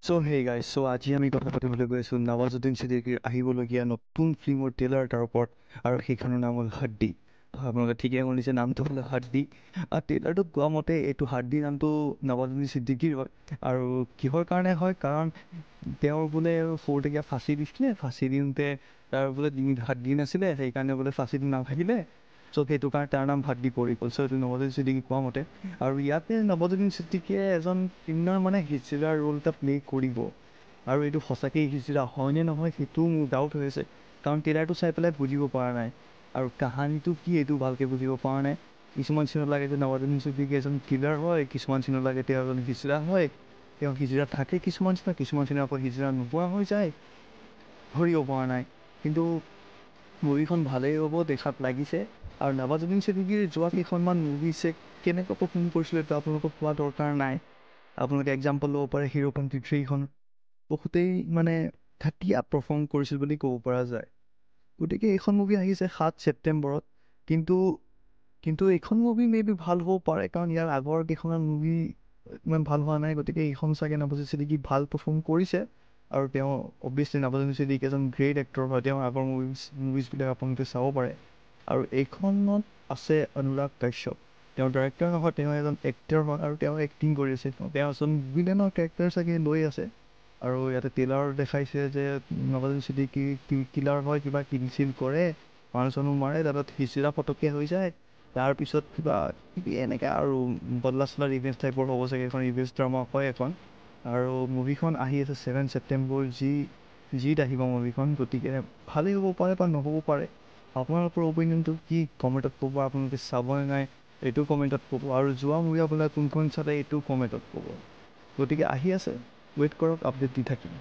চ' hey guys, চ' আজি আমি কথা পাতিবলৈ গৈ আছোঁ নৱাজুদ্দিন ছিদ্দিকীৰ আহিবলগীয়া নতুন ফিল্মৰ ট্ৰেইলাৰ এটাৰ ওপৰত আৰু সেইখনৰ নাম হ'ল হাড্ডি। হয়, আপোনালোকে ঠিকেই শুনিছে, নামটো হ'ল হাড্ডি। আৰু ট্ৰেইলাৰটোত কোৱা মতে এইটো হাড্ডি নামটো নৱাজুদ্দিন ছিদ্দিকীৰ হয়। আৰু কিহৰ কাৰণে হয়? কাৰণ তেওঁৰ বোলে সৰুতে কিবা ফাঁচি দিছিলে, ফাঁচি দিওঁতে তাৰ বোলে ডিঙিত হাড্ডি নাছিলে, সেইকাৰণে বোলে ফাঁচিটো নাথাকিলে। চ' সেইটো কাৰণে তাৰ নাম হাড্ডি পৰি গ'ল। চ' এইটো নৱাজুদ্দিন ছিদ্দিকী কোৱা মতে। আৰু ইয়াতে নৱাজুদ্দিন ছিদ্দিকীয়ে এজন কিন্নৰ মানে হিজৰাৰ ৰোল এটা প্লে' কৰিব। আৰু এইটো সঁচাকেই হিজৰা হয়নে নহয় সেইটোও মোৰ ডাউট হৈ আছে, কাৰণ ট্ৰেইলাৰটো চাই পেলাই বুজিব পৰা নাই আৰু কাহানীটো কি এইটো ভালকৈ বুজিব পৰা নাই। কিছুমান চিনত লাগে যে নৱাজুদ্দিন ছিদ্দিকী এজন কিলাৰ হয়, কিছুমান চিনত লাগে তেওঁ এজন হিজৰা হয়। তেওঁ হিজৰা থাকে কিছুমান চিনত, কিছুমান চিনত আকৌ হিজৰা নোহোৱা হৈ যায়, ধৰিব পৰা নাই। কিন্তু মুভিখন ভালেই হ'ব দেখাত লাগিছে। আৰু নৱাজুদ্দিন ছিদ্দিকীৰ যোৱা কেইখনমান মুভিছে কেনেকুৱা পাৰফৰ্ম কৰিছিলে এইটো আপোনালোকক কোৱা দৰকাৰ নাই। আপোনালোকে এক্সাম্পল ল'ব পাৰে হিৰোপন্তি 3খন, বহুতেই মানে ঘাটিয়া পাৰফৰ্ম কৰিছিল বুলি ক'ব পৰা যায়। গতিকে এইখন মুভি আহিছে 7 ছেপ্টেম্বৰত। কিন্তু এইখন মুভি মে বি ভাল হ'ব পাৰে, কাৰণ ইয়াৰ আগৰ কেইখনমান মুভি ইমান ভাল হোৱা নাই। গতিকে এইখন চাগে নৱাজুদ্দিন ছিদ্দিকী ভাল পাৰফৰ্ম কৰিছে। আৰু তেওঁ অভিয়াছলি নৱাজুদ্দিন ছিদ্দিকী এজন গ্ৰেট এক্টৰ হয়, তেওঁৰ আগৰ মুভিজবিলাক আপোনালোকে চাব পাৰে। আৰু এইখনত আছে অনুৰাগ কাশ্যপ, তেওঁ ডাইৰেক্টৰ নহয়, তেওঁ এজন এক্টৰ হয় আৰু তেওঁ এক্টিং কৰি আছে। তেওঁ এজন ভিলেনৰ কেৰেক্টাৰ চাগে লৈ আছে। আৰু ইয়াতে ট্ৰেইলাৰত দেখাইছে যে নৱাজুদ্দিন ছিদ্দিকী কিলাৰ হয়, কিবা কিল চিল কৰে, মানুহ চানুহ মাৰে, তাৰপিছত হিজৰা ফটককৈ হৈ যায়, তাৰপিছত কিবা কিবি এনেকৈ আৰু বদলা চদলা ৰিভেঞ্জ টাইপৰ হ'ব চাগে এখন, ৰিভেঞ্জ ড্ৰামা হয় এখন। আৰু মুভিখন আহি আছে 7 ছেপ্টেম্বৰ, জিত আহিব মুভিখন। গতিকে ভালেই হ'ব পাৰে বা নহ'ব পাৰে। আপোনালোকৰ অপিনিয়নটো কি কমেণ্টত ক'ব, আপোনালোকে চাবনে নাই এইটো কমেণ্টত ক'ব, আৰু যোৱা মুভি আপোনালোকে কোনখন চালে এইটো কমেণ্টত ক'ব। গতিকে আহি আছে, ৱেইট কৰক, আপডেট দি থাকিম।